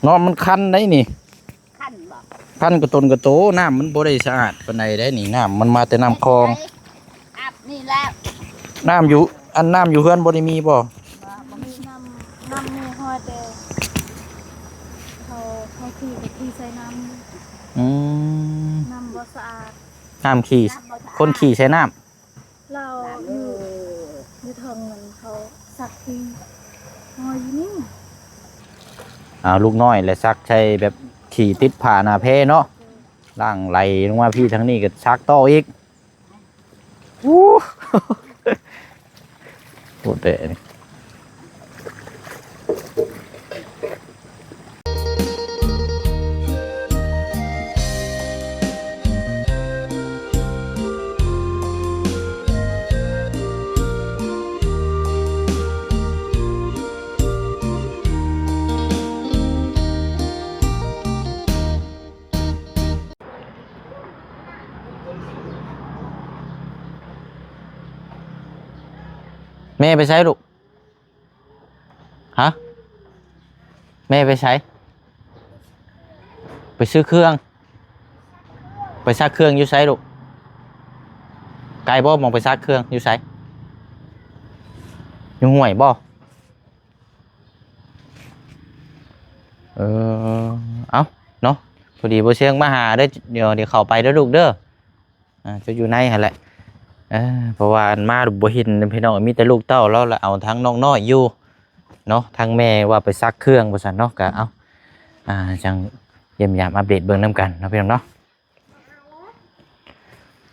ເນາະ ມັນຄັນໄດ໋ນີ້ ຄັນບໍ່? ຄັນກະຕົນກະໂຕ ນ້ຳມັນບໍ່ໄດ້ສະອາດປານໃດໄດ໋ນີ້ ນ້ຳມັນມາແຕ່ນ້ຳຄອງ ອາບນີ້ແລ້ວ ນ້ຳຢູ່ ອັນນ້ຳຢູ່ເຮືອນບໍ່ໄດ້ມີບໍ່? ບໍ່ ບໍ່ມີນ້ຳ ນ້ຳມີຮອດແຕ່ເຂົາ ເຂົາຂີ່ ໄປຂີ່ໃສ່ນ້ຳ ອືມ ນ້ຳບໍ່ສະອາດ ນ້ຳຂີ່ ນ້ຳບໍ່ສະອາດ ຄົນຂີ່ໃສ່ນ້ຳ ລາວຢູ່ ຢູ່ເທິງນັ້ນເຂົາຊັກຂີ້ ຮອຍຢູ່ນີ້ ເອົາລູກນ້ອຍແລະຊັກໃສ່ແບບຂີ້ຕິດຜ້າໜ້າແພເນາະ ລ້າງໄຫຼລົງມາພີ້ ທາງນີ້ກໍຊັກຕໍ່ອີກ ອູ້ ໂອເຕນີ້. ແມ່ໄປໃສລູກ? ຮະ? ແມ່ໄປໃສ? ໄປຊື້ເຄື່ອງ. ໄປຊັກເຄື່ອງຢູ່ໃສລູກ? ໄກບໍ່ ໝ່ອງໄປຊັກເຄື່ອງຢູ່ໃສ? ຢູ່ຫ້ວຍບໍ່? ເອີ ເອົ້າ ເນາະ ພໍດີບໍ່ຊຽງມາຫາເດີ ດຽວ ດຽວເຂົ້າໄປເດີລູກເດີ. ອ່າ ເຈົ້າຢູ່ໃນຫັ້ນແຫຼະ ເອີ ເພາະວ່າອັນມາບໍ່ເຫັນພີ່ນ້ອງ ມີແຕ່ລູກເຕົ້າລາວ ລະເອົາທັງນ້ອງນ້ອຍຢູ່ເນາະ ທັງແມ່ວ່າໄປຊັກເຄື່ອງວ່າຊັ້ນເນາະ ກະເອົາ ອ່າ ຈັ່ງຢ້ຽມຢາມອັບເດດເບິ່ງນຳກັນເນາະ ພີ່ນ້ອງເນາະ.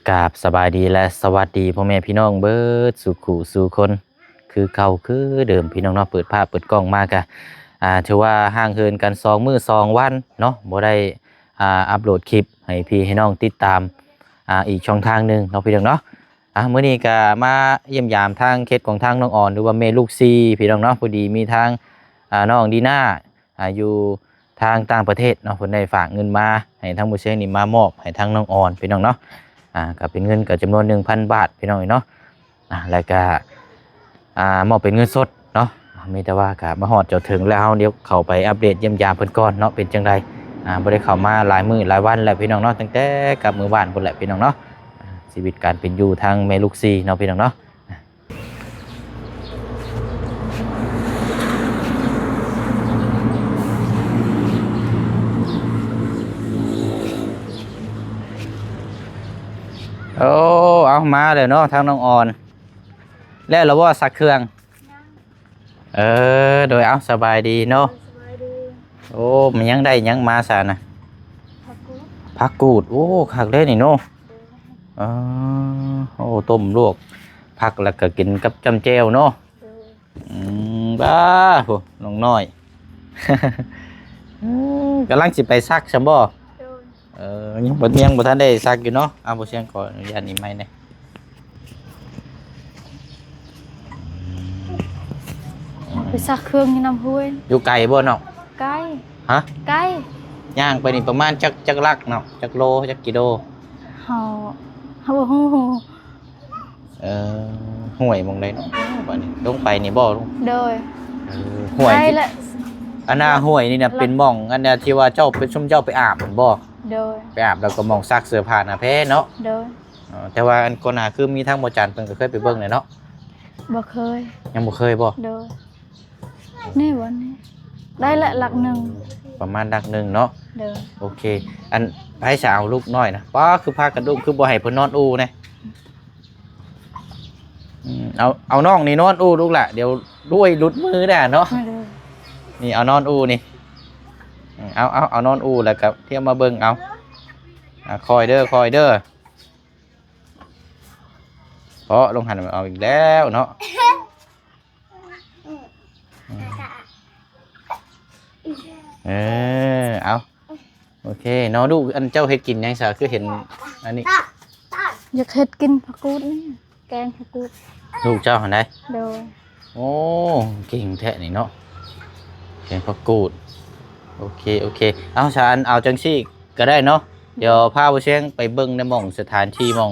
ກາບສະບາຍດີ ແລະ ສະຫວັດດີພໍ່ແມ່ພີ່ນ້ອງເບິດສູ່ຄູ່ສູ່ຄົນ ຄືເກົ່າຄືເດີມ ພີ່ນ້ອງເນາະ. ເປີດພາບເປີດກ້ອງມາກະ ອ່າ ຖືວ່າຫ່າງເຫີນກັນສອງມື້ສອງວັນເນາະ ບໍ່ໄດ້ ອ່າ ອັບໂຫຼດຄລິບໃຫ້ພີ່ໃຫ້ນ້ອງຕິດຕາມ ອ່າ ອີກຊ່ອງທາງໜຶ່ງເນາະ ພີ່ນ້ອງເນາະ. ອ່າ ມື້ນີ້ກະມາຢ້ຽມຢາມທາງເຂດຂອງທາງນ້ອງອອນ ຫຼືວ່າແມ່ລູກສີ່ ພີ່ນ້ອງເນາະ. ພໍດີມີທາງ ອ່າ ນ້ອງດີນາ ອ່າ ຢູ່ທາງຕ່າງປະເທດເນາະ ເພິ່ນໄດ້ຝາກເງິນມາໃຫ້ທາງໝູ່ຊຽງນີ້ມາມອບໃຫ້ທາງນ້ອງອອນ ພີ່ນ້ອງເນາະ. ອ່າ ກໍເປັນເງິນກໍຈຳນວນໜຶ່ງພັນບາດ ພີ່ນ້ອງເອີຍເນາະ. ອ່າ ແລ້ວກໍ ອ່າ ມອບເປັນເງິນສົດເນາະ. ມີແຕ່ວ່າກໍມາຮອດຈອດເຖິງແລ້ວ ເຮົາດຽວເຂົ້າໄປອັບເດດຢ້ຽມຢາມເພິ່ນກ່ອນເນາະ ເປັນຈັ່ງໃດ. ອ່າ ບໍ່ໄດ້ເຂົ້າມາຫຼາຍມື້ຫຼາຍວັນແລ້ວ ພີ່ນ້ອງເນາະ ຕັ້ງແຕ່ກັບມື້ວານພຸ້ນແຫຼະ ພີ່ນ້ອງເນາະ. ອ່າ ຊີວິດການເປັນຢູ່ທາງແມ່ລູກສີ່ເນາະ ພີ່ນ້ອງເນາະ. ໂອ້ ເອົາ ມາແລ້ວເນາະ ທາງນ້ອງອອນ ແລ້ວລະບໍ່ຊັກເຄື່ອງ? ເອີ ໂດຍ ເອົາ ສະບາຍດີເນາະ. ໂດຍ ສະບາຍດີ. ໂອ້ ມັນຍັງໄດ້ຫຍັງມາຊະນະ? ຜັກກູດ. ຜັກກູດ ໂອ້ ຄັກເດ້ນີ້ເນາະ. ເອີ ໂອ້ ຕົ້ມລວກຜັກ ແລ້ວກໍກິນກັບຈ້ຳແຈ່ວເນາະ. ໂດຍ. ອືມ ບ້າ ໂອ້ ນ້ອງນ້ອຍ ເອີ ກຳລັງຊິໄປຊັກຊັ້ນບໍ່? ໂດຍ. ເອີ ຍັງບໍ່ ຍັງບໍ່ທັນໄດ້ຊັກຢູ່ເນາະ. ອ່າ ບໍ່ຊຽງ ຂໍອະນຸຍາດອີກໄມ້ແດ່. ໄປຊັກເຄື່ອງຢູ່ນ້ຳຫ້ວຍ. ຢູ່ໄກບໍ່ນ້ອງ? ໄກ. ຮະ? ໄກ. ຍ່າງໄປນີ້ປະມານຈັກ ຈັກຫຼັກນ້ອງ? ຈັກໂລ ຈັກກິໂລ? ເຮົາ ເຮົາບໍ່ຮູ້. ເອີ ຫ້ວຍໝ່ອງໃດເນາະບາດນີ້? ລົງໄປນີ້ບໍ່? ໂດຍ. ເອີ ຫ້ວຍ ໄດ້ລະ. ອັນນ່າ ຫ້ວຍນີ້ນະ ເປັນໝ່ອງ ອັນນ່າ ທີ່ວ່າເຈົ້າ ເປັນ ຊຸມເຈົ້າໄປອາບຫັ້ນບໍ່? ໂດຍ. ໄປອາບແລ້ວກໍໝ່ອງຊັກເສື້ອຜ້າໜ້າແພເນາະ? ໂດຍ. ອໍ ແຕ່ວ່າອັນກ່ອນໜ້າຄືມີທາງບໍ່ຈັນເພິ່ນກໍເຄີຍໄປເບິ່ງແລ້ວເນາະ? ບໍ່ເຄີຍ. ຍັງບໍ່ເຄີຍບໍ່? ໂດຍ. ນີ້ບໍ່ນີ້ ໄດ້ລະຫຼັກໜຶ່ງ. ປະມານຫຼັກໜຶ່ງເນາະ? ໂດຍ. ໂອເຄ ອັນ ໃຜສະເອົາລູກນ້ອຍນະ? ປ້າ ຄືພາກັນດຸ້ມ ຄືບໍ່ໃຫ້ເພິ່ນນອນອູ່ແດ່? ອືມ ເອົາ ເອົານ້ອງນີ້ນອນອູ່ລູກຫຼະ ດຽວລວຍຫຼຸດມືໄດ້ເນາະ. ໂດຍ. ນີ້ເອົານອນອູ່ນີ້ ອືມ ເອົາ ເອົາ ເອົານອນອູ່ ແລ້ວກໍທຽມມາເບິ່ງເອົາ. ອ່າ ຄ່ອຍເດີ ຄ່ອຍເດີ. ເພາະລົງຫັນມັນອອກອີກແລ້ວເນາະ. ເອີ ເອົາ ໂອເຄເນາະ. ລູກ ອັນເຈົ້າເຮັດກິນຫຍັງຊະ ຄືເຫັນອັນນີ້? ຢາກເຮັດກິນຜັກກູດນີ້ ແກງຜັກກູດ. ລູກເຈົ້າຫັ້ນໃດ? ໂດຍ. ໂອ້ ເກັ່ງແທ້ນີ້ເນາະ ແກງຜັກກູດ. ໂອເຄ ໂອເຄ ເອົາ ສະ ອັນ ເອົາຈັ່ງຊີ້ກໍໄດ້ເນາະ. ດຽວພາບໍ່ຊຽງໄປເບິ່ງໃນໝ່ອງສະຖານທີ່ ໝ່ອງ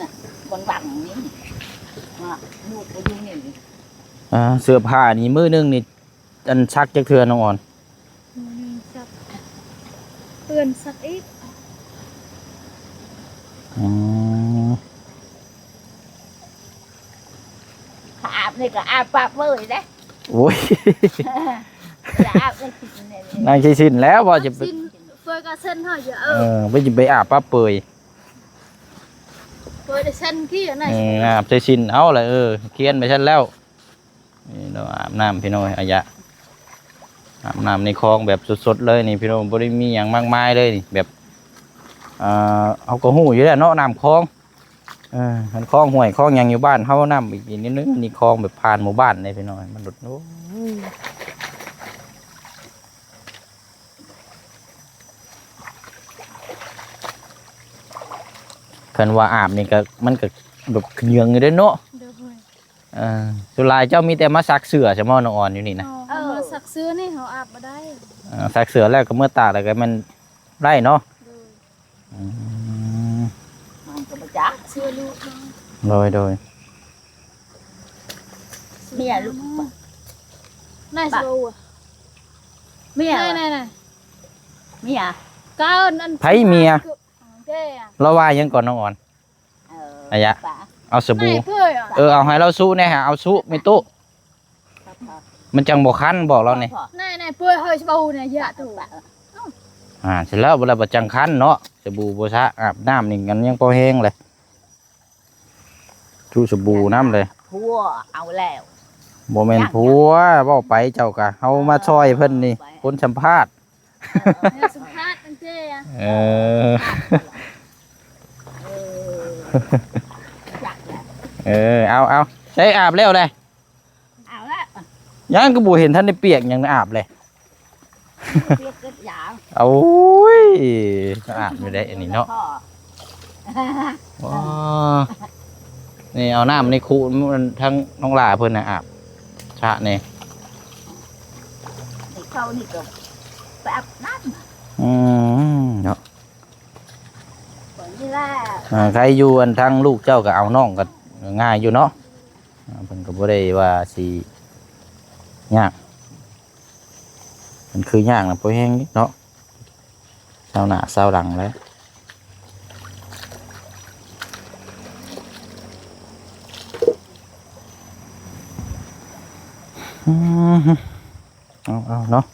ນະ ວັນໆນີ້ ວ່າລູກກໍຢູ່ນີ້ ອ່າ ເສື້ອຜ້ານີ້ມື້ໜຶ່ງນີ້ ອັນ ຊັກຈັກເທື່ອ ນ້ອງອອນ? ມື້ໜຶ່ງຊັກ ເປື້ອນຊັກອີກ. ອືມ ອາບນີ້ກໍອາບປະເປີຍເດ້. ໂອ້ຍ ຈະອາບໃນຊິນນີ້ ໃນຊິນແລ້ວ ບໍ່ຈະໄປ ຊິນ ເປີຍກໍເຊັນເຮົາຢູ່ ເອີ ເອີ ບໍ່ຈະໄປອາບປະເປີຍ ເປີຍໄດ້ເຊັນກີ້ນະ ເອີ ອາບໃສ່ຊິນເອົາລະ ເອີ ຂຽນໄປຊັ້ນແລ້ວ. ນີ້ເນາະ ອາບນ້ຳພີ່ນ້ອງເອີຍ ອາຍະ ອາບນ້ຳໃນຄອງແບບສົດໆເລີຍນີ້ພີ່ນ້ອງ ບໍ່ໄດ້ມີຫຍັງມາກມາຍເລີຍນີ້ ແບບ ເອີ ເຮົາກໍຮູ້ຢູ່ແລ້ວເນາະ ນ້ຳຄອງ ເອີ ຄັນຄອງຫ້ວຍຄອງຫຍັງຢູ່ບ້ານເຮົາ ນ້ຳອີກນິດໜຶ່ງ ອັນນີ້ຄອງແບບຜ່ານໝູ່ບ້ານເດ້ພີ່ນ້ອງ ມັນໂດດ ໂອ້ຍ ຄັນວ່າອາບນີ້ກໍ ມັນກໍແບບຂະເຫຍື້ອງຢູ່ເດ້ເນາະ. ໂດຍ. ເອີ ສ່ວນຫຼາຍເຈົ້າມີແຕ່ມາຊັກເສື້ອຊະບໍ່ ນ້ອງອອນ ຢູ່ນີ້ນະ? ເອີ ເຮົາມາຊັກເສື້ອນີ້ ເຮົາອາບບໍ່ໄດ້. ເອີ ຊັກເສື້ອແລ້ວກໍເມືອຕາກແລ້ວກໍແມ່ນໄດ້ເນາະ. ໂດຍ. ອືມ ມັນກໍບໍ່ຈັກ ເສື້ອລູກເຮົາ. ໂດຍ ໂດຍ. ເມຍລູກ ນາຍ ເມຍ ນາຍ ນາຍ ເມຍ ກາວ ອັນ ໃຜເມຍ? ລາວວ່າຫຍັງກ່ອນ ນ້ອງອອນ? ເອີ ອາຍະ ເອົາສະບູ ເອີ ເອົາໃຫ້ລາວຊຸແດ່ ເອົາຊຸແມ່ຕູ້ ມັນຈັ່ງບໍ່ຄັນ ບອກລາວແດ່. ອ່າ ເສັດແລ້ວ ບໍ່ແລ້ວບໍ່ຈັ່ງຄັນເນາະ ສະບູບໍ່ສະ ອາບນ້ຳນີ້ມັນຍັງພໍແຮງເລີຍ ຊຸສະບູນຳເລີຍ. ຜົວເອົາແລ້ວ ບໍ່ແມ່ນຜົວ ເວົ້າໄປເຈົ້າກະ ເຮົາມາຊ່ອຍເພິ່ນນີ້ ຄົນສຳພາດ. ເອີ ເອີ ສຳພາດຕັ້ງແຕ່ ເອີ ເອີ ເອົາ ເອົາ ໃຊ້ອາບແລ້ວເດ້. ອາບແລ້ວ ຍັງກໍບໍ່ເຫັນທັນໄດ້ປຽກຫຍັງ ອາບເລີຍ. ປຽກກໍຢາ ໂອ້ຍ ອາບຢູ່ໄດ໋ອັນນີ້ເນາະ. ວ້າ ນີ້ເອົານ້ຳໃນຄຸ ທາງນ້ອງຫຼ້າເພິ່ນນະອາບສະນີ້ ເຂົານີ້ກໍໄປອາບນ້ຳ. ອືມ ເນາະ ຂ້ອຍນີ້ແຫຼະ. ອ່າ ໃຄຢູ່ ອັນທາງລູກເຈົ້າກໍເອົານ້ອງກໍງ່າຍຢູ່ເນາະ. ອ່າ ເພິ່ນກໍບໍ່ໄດ້ວ່າຊິຍາກ ມັນຄືຍາກນະ ພໍແຮງເນາະ ຊາວໜ້າຊາວຫຼັງແລ້ວ. ອືມ ເອົາໆ ເນາະ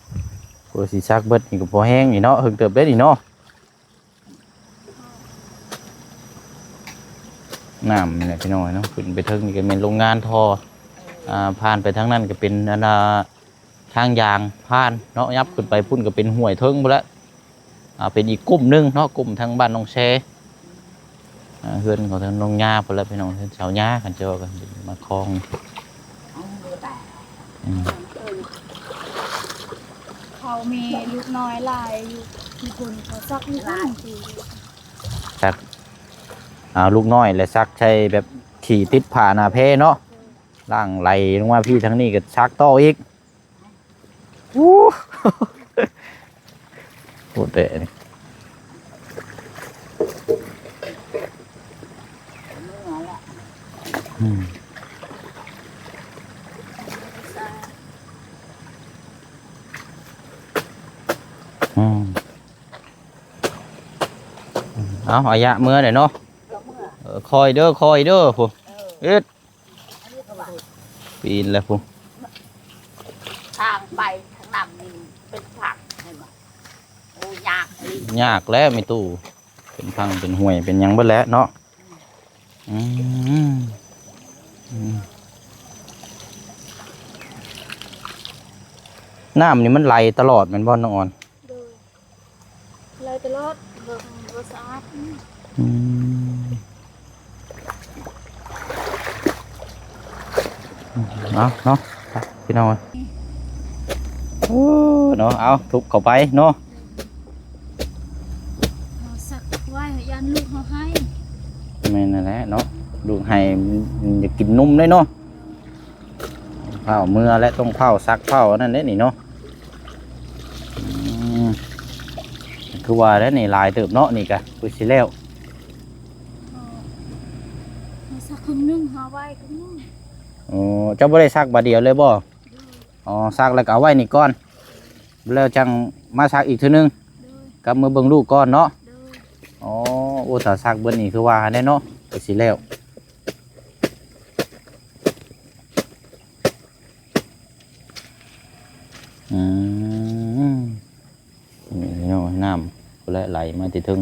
ເພື່ອຊິຊັກເບິດນີ້ກໍພໍແຮງນີ້ເນາະ ເຖິງເຕີບເດ້ນີ້ເນາະ. ນ້ຳນີ້ແຫຼະພີ່ນ້ອງເນາະ ຂຶ້ນໄປເທິງນີ້ກໍແມ່ນໂຮງງານທໍ່ ອ່າ ຜ່ານໄປທາງນັ້ນກໍເປັນ ອັນນ່າ ທາງຢາງຜ່ານເນາະ ຍັບຂຶ້ນໄປພຸ້ນກໍເປັນຫ້ວຍເທິງພຸ້ນແຫຼະ. ອ່າ ເປັນອີກກຸ່ມໜຶ່ງເນາະ ກຸ່ມທາງບ້ານໜອງແຊ ອ່າ ເຮືອນຂອງທາງນ້ອງຍ່າພຸ້ນແຫຼະພີ່ນ້ອງ ເຮືອນສາວຍ່າ ຄັນເຈົ້າວ່າກັນມາຄອງ. ອືມ ເຂົາມີລູກນ້ອຍຫຼາຍຢູ່ ມີຄົນເຂົາຊັກຢູ່ພຸ້ນ ຊັກ ອ່າ ລູກນ້ອຍແລະຊັກໃສ່ແບບຂີ້ຕິດຝາໜ້າແພເນາະ ລ້າງໄຫຼລົງມາພີ້ ທາງນີ້ກໍຊັກຕໍ່ອີກ. ໂອ້ ໂຫດແທ້ນີ້. ອືມ ອືມ ເອົາ ອາຍະເມືອແຫຼະເນາະ. ເອີ ຄ່ອຍເດີ ຄ່ອຍເດີ ຜູ້ ເອີ ເຮັດ ອັນນີ້ກໍວ່າ ປີນແລ້ວພຸ້ນ ທາງໄປທາງນຳນີ້ເປັນຜັງ ເຫັນບໍ່? ໂອ້ ຍາກອີ່ຫຼີ ຍາກແລ້ວແມ່ຕູ້ ເປັນພັງເປັນຫ້ວຍເປັນຫຍັງເບິດແລ້ວເນາະ. ອືມ ອືມ ນ້ຳນີ້ມັນໄຫຼຕະຫຼອດແມ່ນບໍ່ ນ້ອງອອນ? ໂດຍ. ໄຫຼຕະຫຼອດ ບໍ່ ບໍ່ສະອາດ. ອືມ ເອົາເນາະ ພີ່ນ້ອງເອີຍ ໂອ້ ເນາະ ເອົາ ທຸບເຂົ້າໄປເນາະ ເຮົາຊັກໄວ້ ຢ້ານລູກເຮົາໄຫ້. ແມ່ນນັ້ນແຫຼະເນາະ ລູກໄຫ້ ຢາກກິນນົມເດ້ເນາະ. ພ້າວເມືອແລະ ຕ້ອງພ້າວຊັກພ້າວອັນນັ້ນເດ້ນີ້ເນາະ. ອືມ ຄືວ່າແລ້ວນີ້ຫຼາຍເຕີບເນາະ ນີ້ກະຄືຊິແລ້ວ. ອໍ ໄປກັບນ້ອງ. ອໍ ເຈົ້າບໍ່ໄດ້ຊັກບາດດຽວເລີຍບໍ່? ໂດຍ. ອໍ ຊັກແລ້ວກໍເອົາໄວ້ນີ້ກ່ອນ ແລ້ວຈັ່ງມາຊັກອີກເທື່ອໜຶ່ງ. ໂດຍ. ກັບເມືອເບິ່ງລູກກ່ອນເນາະ. ໂດຍ. ອໍ ໂອ້ ຖ້າຊັກເບິດນີ້ຄືວ່າຫັ້ນແຫຼະເນາະ ກໍຊິແລ້ວ. ອືມ ນີ້ເນາະ ນ້ຳພຸ້ນແຫຼະໄຫຼມາແຕ່ເທິງ.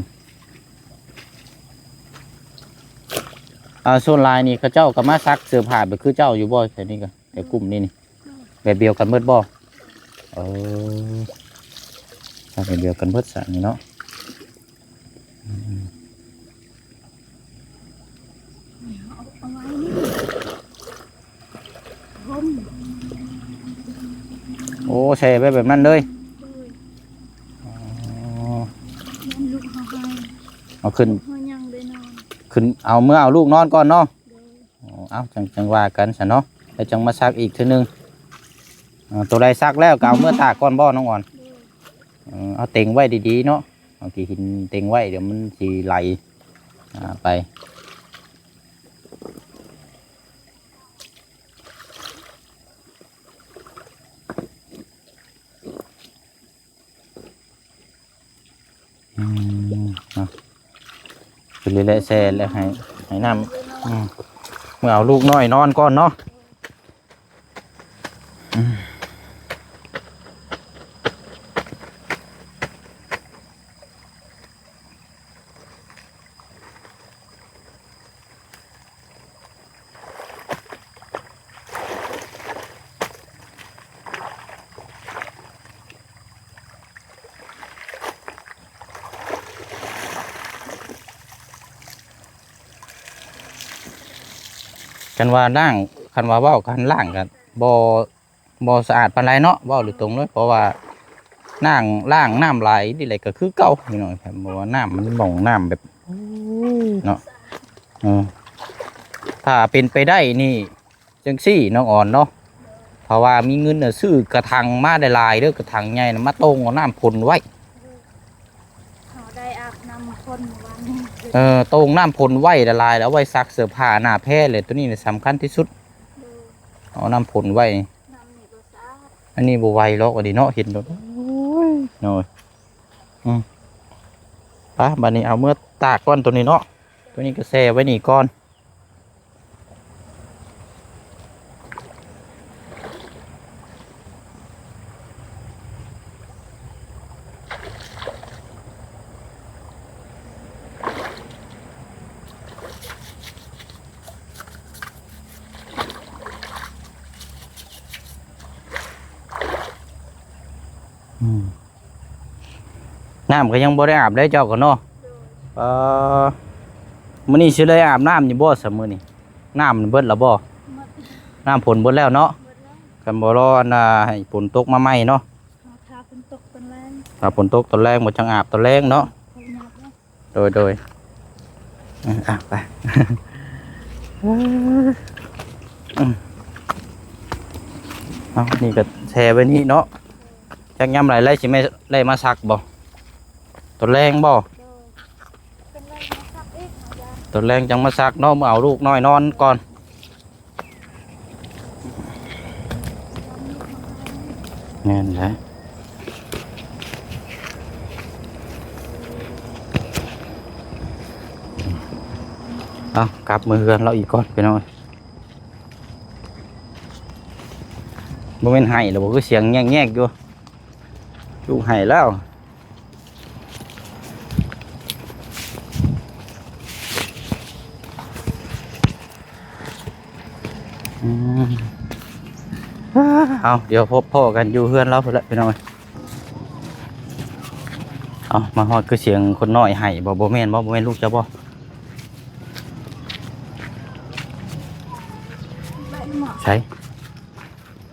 ອ່າ ສ່ວນຫຼາຍນີ້ເຂົາເຈົ້າກໍມາຊັກເສື້ອຜ້າແບບຄືເຈົ້າຢູ່ບໍ່? ແຖວນີ້ກໍແຖວກຸ່ມນີ້ນີ້ ແບບດຽວກັນເບິດບໍ່? ເອີ ຊັກແບບດຽວກັນເບິດຊະນີ້ເນາະ. ອືມ ເອົາ ເອົາໄວ້ນີ້ ຮົ່ມ. ໂອ້ ແຊ່ໄວ້ແບບນັ້ນເລີຍ. ໂດຍ. ອໍ ແມ່ນລູກເຮົາໃຫ້ ເອົາຂຶ້ນ ລູກເຮົາຍັງໄດ້ນອນ ຂຶ້ນ ເອົາເມືອເອົາລູກນອນກ່ອນເນາະ. ໂດຍ. ອໍ ເອົາ ຈັ່ງ ຈັ່ງວ່າກັນຊະເນາະ ແລ້ວຈັ່ງມາຊັກອີກເທື່ອໜຶ່ງ. ອ່າ ໂຕໃດຊັກແລ້ວກໍເອົາເມືອຕາກກ່ອນບໍ່ ນ້ອງອອນ? ໂດຍ. ເອີ ເອົາເຕັງໄວ້ດີໆເນາະ ເອົາຂີ້ຫີນເຕັງໄວ້ ດຽວມັນຊິໄຫຼ ອ່າ ໄປ. ອືມ ເນາະ ຂຶ້ນເລື້ອຍໆ ແຊ່ແລ້ວໃຫ້ ໃຫ້ນ້ຳ ອືມ ເມືອເອົາລູກນ້ອຍນອນກ່ອນເນາະ. ອືມ ຄັນວ່າລ້າງ ຄັນວ່າເວົ້າ ຄັນລ້າງກໍບໍ່ ບໍ່ສະອາດປານໃດເນາະ ເວົ້າໂດຍຕົງເລີຍ ເພາະວ່ານ້ຳ ລ້າງນ້ຳຫຼາຍນີ້ແຫຼະກໍຄືເກົ່າພີ່ນ້ອງ ເພາະວ່ານ້ຳມັນໝ່ອງ ນ້ຳແບບ ໂອ້ຍ ເນາະ ເອີ ຖ້າເປັນໄປໄດ້ນີ້ຈັ່ງຊີ້ນ້ອງອອນເນາະ ຖ້າວ່າມີເງິນນະ ຊື້ກະຖັງມາຫຼາຍໆເດີ ກະຖັງໃຫຍ່ນະ ມາໂຕ່ງເອົານ້ຳຝົນໄວ້. ເຮົາໄດ້ອາບນ້ຳຝົນມື້ວານນີ້ ເອີ ໂຕ່ງນ້ຳຝົນໄວ້ຫຼາຍໆ ແລ້ວເອົາໄວ້ຊັກເສື້ອຜ້າໜ້າແພເລີຍ ໂຕນີ້ນະສຳຄັນທີ່ສຸດ. ໂດຍ. ເອົານ້ຳຝົນໄວ້ ນ້ຳນີ້ບໍ່ສະອາດ ອັນນີ້ບໍ່ໄຫວດອກ ອັນນີ້ເນາະ ເຫັນແລ້ວ ໂອ້ຍ ເນາະ ອືມ ໄປ ບາດນີ້ເອົາເມືອຕາກກ່ອນໂຕນີ້ເນາະ ໂຕນີ້ກໍແຊ່ໄວ້ນີ້ກ່ອນ. ອືມ ນ້ຳກໍຍັງບໍ່ໄດ້ອາບເດ້ເຈົ້າກໍເນາະ. ໂດຍ. ເອີ ມື້ນີ້ຊິໄດ້ອາບນ້ຳຢູ່ບໍ່ຊະມື້ນີ້? ນ້ຳເບິດແລ້ວບໍ່? ເບິດ. ນ້ຳຝົນເບິດແລ້ວເນາະ? ເບິດແລ້ວ. ຄັນບໍ່ລໍອັນນ່າໃຫ້ຝົນຕົກມາໃໝ່ເນາະ? ຖ້າຝົນຕົກຕອນແລງ. ຖ້າຝົນຕົກຕອນແລງ ບໍ່ຈັ່ງອາບຕອນແລງເນາະ? ໂດຍ ໂດຍ ອືມ ອ່ະ ໄປ ອືມ ເອົາ ນີ້ກໍແຊ່ໄວ້ນີ້ເນາະ ຈັກຍາມໃດແລ້ວຊິແມ່ນໄດ້ມາຊັກບໍ່? ຕອນແລງບໍ່? ໂດຍ ເປັນໄດ້ມາຊັກອີກເນາະ ຕອນແລງຈັ່ງມາຊັກເນາະ ເມື່ອເອົາລູກນ້ອຍນອນກ່ອນ. ແມ່ນແຫຼະ ເອົາ ກັບເມືອເຮືອນລາວອີກກ່ອນ ພີ່ນ້ອງ. ບໍ່ແມ່ນໄຫ້ແລ້ວບໍ່? ຄືສຽງແຍກໆຢູ່ ລູກໄຫ້ແລ້ວ. ອືມ ເອົາ ດຽວພົບພໍ້ກັນຢູ່ເຮືອນລາວພຸ້ນແຫຼະ ພີ່ນ້ອງເອີຍ. ເອົາ ມາຮອດຄືສຽງຄົນນ້ອຍໄຫ້ບໍ່? ບໍ່ແມ່ນບໍ່? ບໍ່ແມ່ນລູກເຈົ້າບໍ່? ໃສ?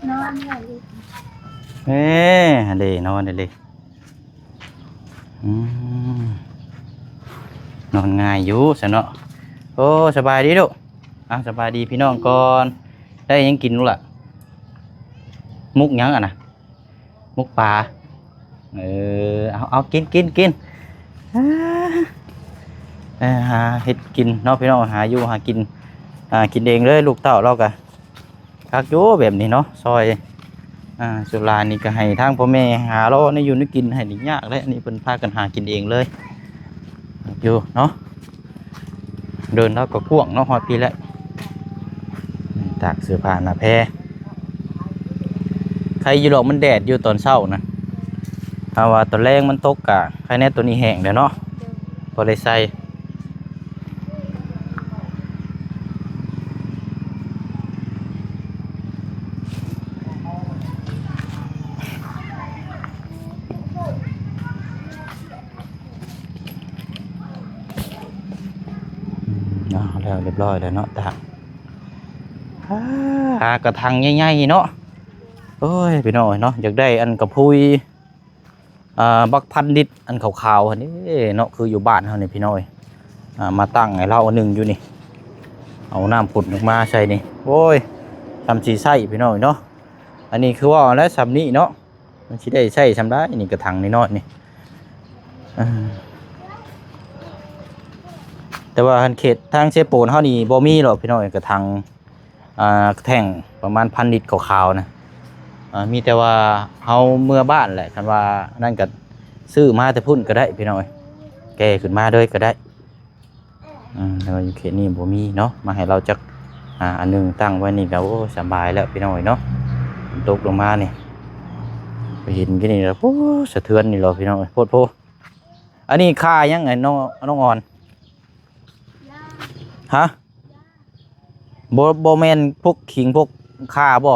ນອນຢູ່. ເອີ ຫັ້ນເດ້ ນອນຫັ້ນເດ້. ອືມ ນອນງ່າຍຢູ່ຊັ້ນເນາະ. ໂອ້ ສະບາຍດີລູກ. ອ່າ ສະບາຍດີພີ່ນ້ອງກ່ອນ. ໄດ້ຫຍັງກິນລູກລະ? ໝົກຫຍັງຫັ້ນນະ? ໝົກປາ. ເອີ ເອົາ ເອົາ ກິນ ກິນ ກິນ. ອ່າ ເອີ ຫາເຮັດກິນເນາະພີ່ນ້ອງ ຫາຢູ່ຫາກິນ. ອ່າ ກິນເອງເລີຍ ລູກເຕົ້າລາວກະຄັກຢູ່ແບບນີ້ເນາະ ຊ່ອຍ ອ່າ ສຸລານີ້ກະໃຫ້ທາງພໍ່ແມ່ຫາລາວແນວຢູ່ແນວກິນໃຫ້ນີ້ຍາກແຫຼະ ອັນນີ້ເພິ່ນພາກັນຫາກິນເອງເລີຍ ຢູ່ເນາະ ເດີ່ນລາວກໍກວ້າງເນາະ ຮອດພີ້ແຫຼະ ຕາກເສື້ອຜ້າໜ້າແພ ໄຄຢູ່ດອກ ມັນແດດຢູ່ຕອນເຊົ້ານະ ຖ້າວ່າຕອນແລງມັນຕົກກະໄຄແດ່ ໂຕນີ້ແຫ້ງແລ້ວເນາະ ໂດຍ ພໍໄດ້ໃສ່ ອືມ ເອົາແລ້ວ ຮຽບຮ້ອຍແລ້ວເນາະ ຕາກ ອາ ກະຖັງໃຫຍ່ໆເນາະ ໂອ້ຍ ພີ່ນ້ອງເອີຍເນາະ ຢາກໄດ້ອັນກະພຸຍ ອ່າ ບັກພັນລິດ ອັນຂາວໆຫັ້ນເດ້ເນາະ ຄືຢູ່ບ້ານເຮົານີ້ພີ່ນ້ອງເອີຍ ອ່າ ມາຕັ້ງໃຫ້ລາວອັນໜຶ່ງຢູ່ນີ້ ເອົານ້ຳຜົນອອກມາໃສ່ນີ້ ໂອ້ຍ ຊ່ຳຊິໃຊ້ພີ່ນ້ອງເອີຍເນາະ ອັນນີ້ຄືວ່າແລ້ວຊ່ຳນີ້ເນາະ ມັນຊິໄດ້ໃຊ້ຊ່ຳໃດ ນີ້ກະຖັງນ້ອຍໆນີ້ ອ່າ ແຕ່ວ່າເຂດທາງເຊໂປນເຮົານີ້ບໍ່ມີດອກພີ່ນ້ອງເອີຍ ກະຖັງ ອ່າ ແທ້ງປະມານພັນລິດຂາວໆນະ ອ່າ ມີແຕ່ວ່າເຮົາເມືອບ້ານແຫຼະ ຄັນວ່າອັນນັ້ນກະຊື້ມາແຕ່ພຸ້ນກະໄດ້ພີ່ນ້ອງເອີຍ ແກ່ຂຶ້ນມາເລີຍກະໄດ້ ອືມ ແຕ່ວ່າຢູ່ເຂດນີ້ບໍ່ມີເນາະ ມາໃຫ້ລາວຈັກ ອ່າ ອັນໜຶ່ງຕັ້ງໄວ້ນີ້ກະ ໂອ້ ສະບາຍແລ້ວພີ່ນ້ອງເອີຍເນາະ ຝົນຕົກລົງມານີ້ ໄປເຫັນກິນນີ້ລະ ໂອ້ ສະເທືອນນີ້ລະພີ່ນ້ອງເອີຍ ໂພດໂພ ອັນນີ້ຂ່າຫຍັງ ນ້ອງ ນ້ອງອອນ ຮະ? ບໍ່ ບໍ່ແມ່ນພວກຂີງພວກຂ່າບໍ່?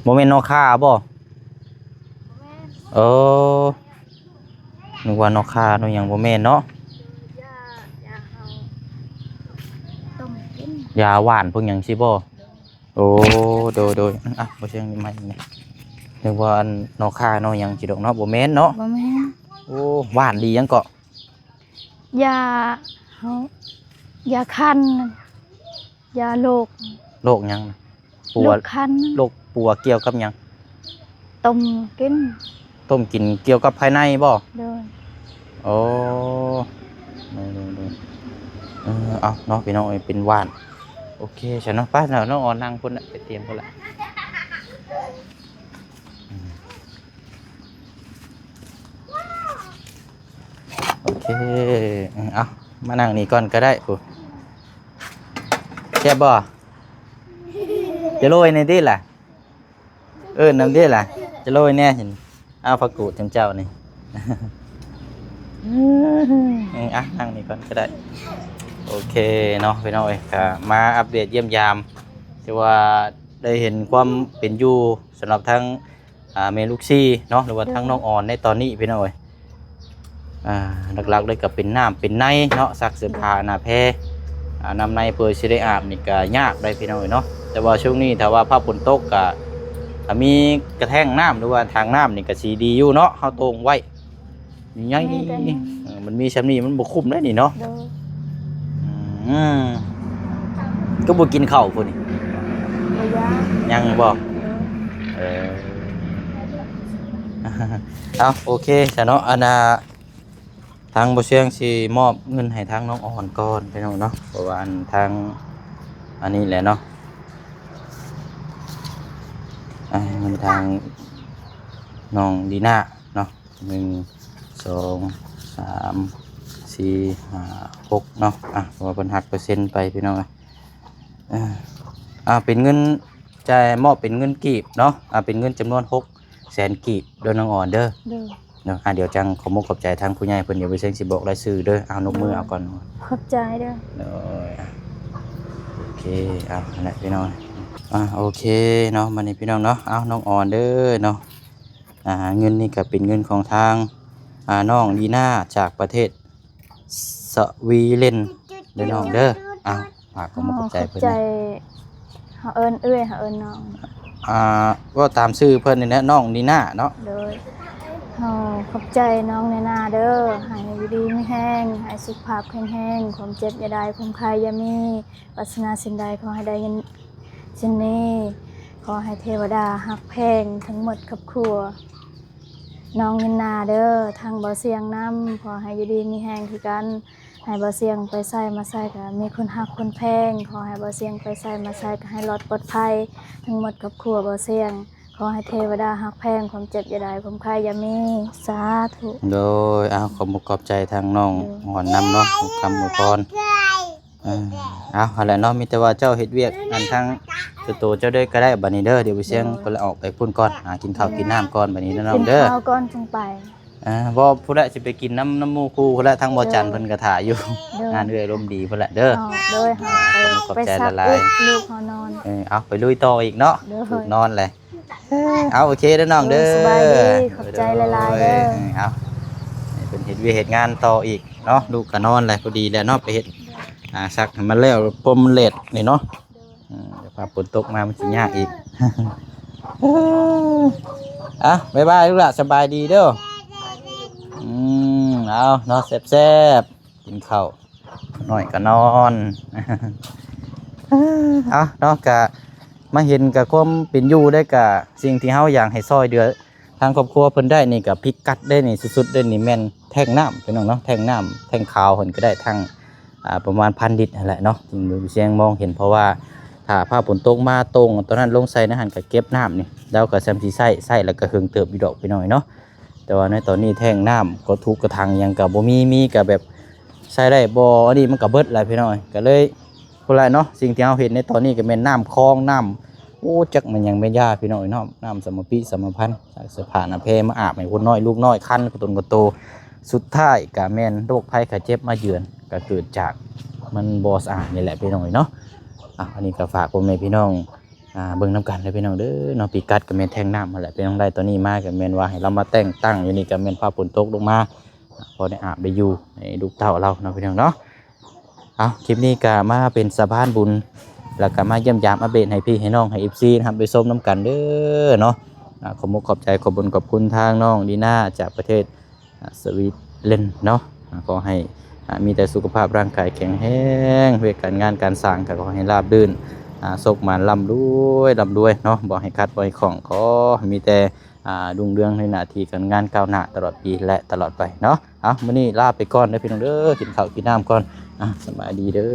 ບໍ່ແມ່ນໜໍ່ຂ່າບໍ່? ບໍ່ແມ່ນ ເອີ ນຶກວ່າໜໍ່ຂ່າໜໍ່ຫຍັງ ບໍ່ແມ່ນເນາະ ຢາ ຢາເຮົາຕົ້ມກິນ ຢາຫວ່ານພວກຫຍັງຊີ້ບໍ່? ໂດຍ ໂອ້ ໂດຍ ໂດຍ ອະ ບໍ່ເຊີງນີ້ໃໝ່ນີ້ ນຶກວ່າອັນໜໍ່ຂ່າໜໍ່ຫຍັງຊີ້ດອກເນາະ ບໍ່ແມ່ນເນາະ ບໍ່ແມ່ນ ໂອ້ ຫວ່ານດີຫຍັງເກາະ? ຢາ ເຮົາ ຢາຄັນ ຢາໂລກ ໂລກຫຍັງ? ປົວ ໂລກຄັນ ໂລກປົວກ່ຽວກັບຫຍັງ? ຕົ້ມກິນ ຕົ້ມກິນກ່ຽວກັບພາຍໃນບໍ່? ໂດຍ ໂອ້ ໂດຍ ໂດຍ ໂດຍ ເອີ ເອົາເນາະ ພີ່ນ້ອງເອີຍ ເປັນຫວ່ານ ໂອເຄຊັ້ນເນາະ ໄປເນາະ ນ້ອງອອນນັ່ງພຸ້ນລະ ໄປຕຽມພຸ້ນລະ ອືມ ໂອເຄ ເອົາ ມານັ່ງນີ້ກ່ອນກະໄດ້ພຸ້ນ ແຊບບໍ່? ຈະໂລຍແດ່ຕິລະ ເອີ້ນນຳຕິລະ ຈະໂລຍແດ່ ເອົາຜັກກູດຈັ່ງເຈົ້ານີ້ ອືມ ອະ ນັ່ງນີ້ກ່ອນກະໄດ້ ໂອເຄເນາະ ພີ່ນ້ອງເອີຍ ກະມາອັບເດດຢ້ຽມຢາມ ຖືວ່າໄດ້ເຫັນຄວາມເປັນຢູ່ສຳລັບທັງ ອ່າ ແມ່ລູກສີ່ເນາະ ຫຼືວ່າທັງ ໂດຍ ນ້ອງອອນໃນຕອນນີ້ພີ່ນ້ອງເອີຍ ອ່າ ຫຼັກໆເລີຍກະເປັນນ້ຳເປັນໃນເນາະ ຊັກເສື້ອຜ້າໜ້າແພ ອ່າ ນ້ຳໃນເພື່ອຊິໄດ້ອາບນີ້ກະຍາກໄດ໋ພີ່ນ້ອງເອີຍເນາະ ແຕ່ວ່າຊ່ວງນີ້ຖ້າວ່າຟ້າຝົນຕົກກະ ກະມີກະແທງນ້ຳ ຫຼືວ່າຖັງນ້ຳນີ້ກະຊິດີຢູ່ເນາະ ເຮົາໂຕ່ງໄວ້ ໃຫຍ່ ມີແຕ່ນີ້ ເອີ ມັນມີຊ່ຳນີ້ມັນບໍ່ຄຸ້ມເດ້ນີ້ເນາະ ໂດຍ ອືມ ຄືບໍ່ກິນເຂົ້າພຸ້ນນີ້ ບໍ່ຢາກ ຍັງບໍ່? ໂດຍ ເອີ ເອົາ ໂອເຄຊະເນາະ ອັນນ່າ ທາງບໍ່ຊຽງຊິມອບເງິນໃຫ້ທາງນ້ອງອອນກ່ອນພີ່ນ້ອງເນາະ ເພາະວ່າອັນທາງ ອັນນີ້ແຫຼະເນາະ ອ່າ ເງິນທາງນ້ອງດີນາເນາະ ໜຶ່ງ ສອງ ສາມ ສີ່ ຫ້າ ຫົກເນາະ ອ່າ ເພາະວ່າເພິ່ນຫັກເປີເຊັນໄປພີ່ນ້ອງ ອ່າ ອ່າ ເປັນເງິນ ຈ່າຍມອບເປັນເງິນກີບເນາະ ອ່າ ເປັນເງິນຈຳນວນຫົກແສນກີບເດີ ນ້ອງອອນເດີ ໂດຍ ເນາະ ອ່າ ດຽວຈັ່ງຂອບມຸກຂອບໃຈທາງຜູ້ໃຫຍ່ເພິ່ນ ດຽວບໍ່ຊຽງຊິບອກລາຍຊື່ເດີ ເອົາ ນົບມືເອົາກ່ອນ ຂອບໃຈເດີ ໂດຍ ອ່າ ໂອເຄ ເອົາ ຫັ້ນແຫຼະພີ່ນ້ອງ ອ່າ ໂອເຄເນາະ ບັດນີ້ພີ່ນ້ອງເນາະ ເອົາ ນ້ອງອອນເດີເນາະ ອ່າ ເງິນນີ້ກະເປັນເງິນຂອງທາງ ອ່າ ນ້ອງລີນາ ຈາກປະເທດ ສະວີເລັນເດີນ້ອງເດີ ອ່າ ຝາກຄວາມຂອບໃຈເພິ່ນ ເຮົາເອີ້ນເອື້ອຍ ເຮົາເອີ້ນນ້ອງ ອ່າ ເວົ້າຕາມຊື່ເພິ່ນນີ້ແຫຼະ ນ້ອງນີນາເນາະ ໂດຍ ເຮົາຂອບໃຈນ້ອງນີນາເດີ ໃຫ້ຢູ່ດີມີແຮງ ໃຫ້ສຸຂະພາບແຂງແຮງ ຄວາມເຈັບຢ່າໄດ້ ຄວາມໄຂ້ຢ່າມີ ປາດຖະໜາສິ່ງໃດຂໍໃຫ້ໄດ້ເງິນ ສິ່ງນີ້ ຂໍໃຫ້ເທວະດາຮັກແພງທັງໝົດຄອບຄົວ ນ້ອງນິນນາເດີ ທັງບໍ່ສຽງນຳ ຂໍໃຫ້ຢູ່ດີມີແຮງຄືກັນ ໃຫ້ບໍ່ສຽງໄປໃສມາໃສກໍມີຄົນຮັກຄົນແພງ. ຂໍໃຫ້ບໍ່ສຽງໄປໃສມາໃສກໍໃຫ້ລອດປອດໄພ ທັງໝົດຄອບຄົວບໍ່ສຽງ. ຂໍໃຫ້ເທວະດາຮັກແພງ ຄວາມເຈັບຢ່າໄດ້ ຄວາມໄຂ້ຢ່າມີ. ສາທຸ. ໂດຍ ເອົາ ຂອບອົກຂອບໃຈທາງນ້ອງ ໂດຍ ຫອນນຳເນາະ ຄຳອວຍພອນ. ເອີ ເອົາ ຫັ້ນແຫຼະເນາະ ມີແຕ່ວ່າເຈົ້າເຮັດວຽກ ອັນທາງສ່ວນໂຕເຈົ້າເດີກໍໄດ້ ບັດນີ້ເດີ. ດຽວບໍ່ສຽງ ໂດຍ ເພິ່ນລະອອກໄປພຸ້ນກ່ອນ ຫາກິນເຂົ້າກິນນ້ຳກ່ອນ ບັດນີ້ເນາະນ້ອງເດີ. ກິນເຂົ້າກ່ອນຈຶ່ງໄປ. ອ່າ ບໍ່ ພຸ້ນແຫຼະ ຊິໄປກິນນຳ ນຳໝູ່ຄູ່ພຸ້ນແຫຼະ ທາງບໍ່ຈັນ ໂດຍ ເພິ່ນກໍຖ້າຢູ່. ໂດຍ ງານເອື້ອຍລົມດີພຸ້ນແຫຼະເດີ. ເຮົາ ໂດຍ ເຮົາໄປ ຂອບໃຈ ໄປສັກຫຼາຍໆ ລູກເຮົານອນ. ເອີ ເອົາ ໄປລຸຍຕໍ່ອີກເນາະ. ໂດຍ ລູກນອນແຫຼະ. ເອີ ເອົາ ໂອເຄເດີນ້ອງເດີ. ໂດຍ ສະບາຍດີ ຂອບໃຈຫຼາຍໆເດີ. ເອີ ເອົາ ໃຫ້ເພິ່ນເຮັດວຽກເຮັດງານຕໍ່ອີກເນາະ. ລູກກໍນອນແຫຼະ ພໍດີແຫຼະເນາະ ໄປເຮັດ ອ່າ ສັກໃຫ້ມັນແລ້ວ ພົມແລດນີ້ເນາະ. ອືມ ດຽວຟ້າຝົນຕົກມາມັນຊິຍາກອີກ. ເອີ ອ່ະ ບາຍບາຍລູກຫຼ້າ ສະບາຍດີເດີ. ອືມ ເອົາເນາະ ແຊບໆ ກິນເຂົ້າ ນ້ອຍກໍນອນ. ເອົາເນາະ ກະມາເຫັນກະຄວາມເປັນຢູ່ໄດ້ ກະສິ່ງທີ່ເຮົາຢາກໃຫ້ຊ່ອຍເຫຼືອ ທາງຄອບຄົວເພິ່ນໄດ້ນີ້ກໍພິກັດໄດ້ນີ້ ສຸດໆໄດ້ນີ້ແມ່ນແທ້ງນ້ຳ ພີ່ນ້ອງເນາະ. ແທ້ງນ້ຳ ແທ້ງຂາວເພິ່ນກໍໄດ້ທັງ ອ່າ ປະມານພັນລິດຫັ້ນແຫຼະເນາະ ທີ່ມີສຽງມອງເຫັນ. ເພາະວ່າຖ້າຟ້າຝົນຕົກມາ ໂຕ່ງຕົວນັ້ນລົງໃສ່ໃນຫັ້ນ ກໍເກັບນ້ຳນີ້ ແລ້ວກໍສ່ຳຊິໃຊ້ ໃຊ້ແລ້ວກໍເຫິງເຕີບຢູ່ດອກ ພີ່ນ້ອງເນາະ. ແຕ່ວ່າໃນຕອນນີ້ແທ້ງນ້ຳກໍທຸກ ກະຖັງຫຍັງກໍບໍ່ມີ ມີກໍແບບໃຊ້ໄດ້ບໍ່ ອັນນີ້ມັນກໍເບິດແລ້ວ ພີ່ນ້ອງ. ກໍເລີຍ ພຸ້ນແຫຼະເນາະ ສິ່ງທີ່ເຮົາເຫັນໃນຕອນນີ້ກໍແມ່ນນ້ຳຄອງ ນ້ຳ ໂອ້ ຈັກແມ່ນຫຍັງແມ່ນຢາ ພີ່ນ້ອງເອີຍເນາະ. ນ້ຳສຳມະປິສຳມະພັນ ສາຍສະພານອະແພມາອາບໃຫ້ຄົນນ້ອຍ ລູກນ້ອຍ ຄັນ ກະຕົນກະໂຕ. ສຸດທ້າຍກໍແມ່ນໂລກໄພໄຂ້ເຈັບມາເຢືອນ ກໍເກີດຈາກມັນບໍ່ສະອາດນີ້ແຫຼະ ພີ່ນ້ອງເອີຍເນາະ. ອ່ະ ອັນນີ້ກໍຝາກພໍ່ແມ່ພີ່ນ້ອງ ອ່າ ເບິ່ງນຳກັນເດີ ພີ່ນ້ອງເດີເນາະ. ພິກັດກໍແມ່ນແທ້ງນ້ຳຫັ້ນແຫຼະ ພີ່ນ້ອງ. ໄດ້ຕອນນີ້ມາກໍແມ່ນວ່າໃຫ້ລາວມາແຕ່ງຕັ້ງຢູ່ນີ້ ກໍແມ່ນຟ້າຝົນຕົກລົງມາ ພໍໄດ້ອາບໄດ້ຢູ່ໃຫ້ລູກເຕົ້າລາວເນາະ ພີ່ນ້ອງເນາະ. ເອົາ ຄລິບນີ້ກໍມາເປັນສະພານບຸນ ແລ້ວກໍມາຢ້ຽມຢາມອັບເດດໃຫ້ພີ່ໃຫ້ນ້ອງ ໃຫ້ເອັຟຊີ ໄດ້ຮັບໄດ້ຊົມນຳກັນເດີເນາະ. ອ່າ ຂອບອົກຂອບໃຈ ຂອບບຸນຂອບຄຸນທາງນ້ອງດີນາ ຈາກປະເທດ ອ່າ ສະວີເລັນເນາະ. ອ່າ ຂໍໃຫ້ ອ່າ ມີແຕ່ສຸຂະພາບຮ່າງກາຍແຂງແຮງ ວຽກການງານການສ້າງກໍຂໍໃຫ້ລາບລື່ນ ອ່າ ໂຊກໝານ ລ່ຳລວຍ ລ່ຳລວຍເນາະ. ບໍ່ໃຫ້ຂັດ ບໍ່ໃຫ້ຂ້ອງ ຂໍໃຫ້ມີແຕ່ ອ່າ ຮຸ່ງເຮືອງໃນໜ້າທີ່ການງານ ກ້າວໜ້າຕະຫຼອດປີ ແລະ ຕະຫຼອດໄປເນາະ. ເອົາ ມື້ນີ້ລາໄປກ່ອນເດີ ພີ່ນ້ອງເດີ ກິນເຂົ້າກິນນ້ຳກ່ອນ. ອ່າ ສະບາຍດີເດີ.